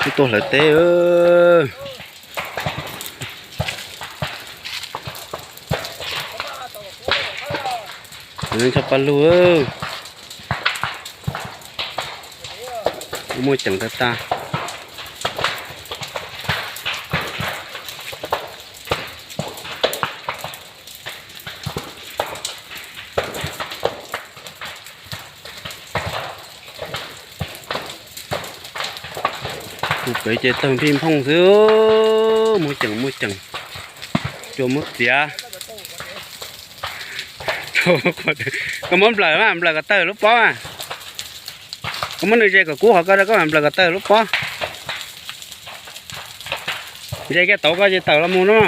Twb tuaj hlawv teb. Ncho pa lug. Muaj ceem tag tag. Kuv pem ces tawg nphij nphooj xwb. Muaj ceem, muaj ceem. Cua muab txiav. Koj muab nplawm mas, nplawm kom tawg lub pob mas. Koj muab nws ze kom kub qhov ko rau koj mas, nplawm kom tawg lub pob. Ze kiag tauv ko ces tawm los mus no.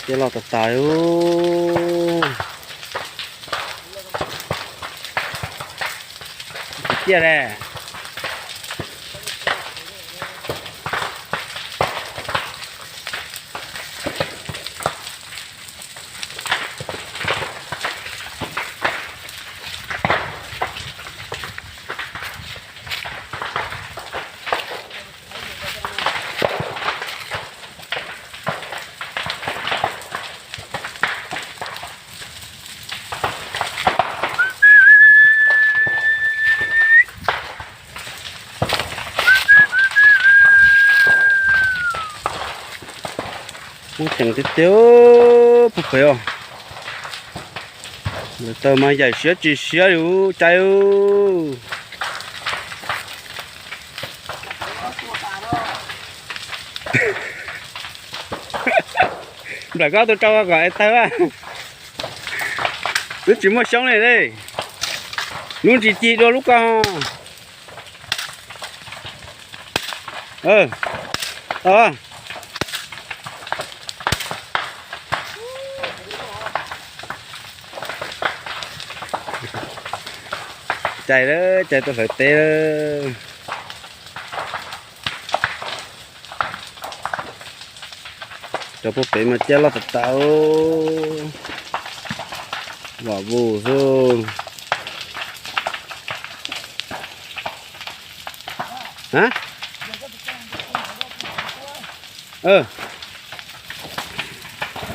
Ciaj loj tas tas. Ciaj le. Muaj ceem tiag tiag puag pem os. Nplawm taws mas yaim siab tsis siab li cai. Nplawm koj tus rau kom es tawg. Twb tsis muaj xyoob li. Lub ntsis ci dua lub ko. Cai lawm, cai tuaj hlawv teb lawm. Cov puag pem mas ciaj loj tas tas. Vam vus xwb.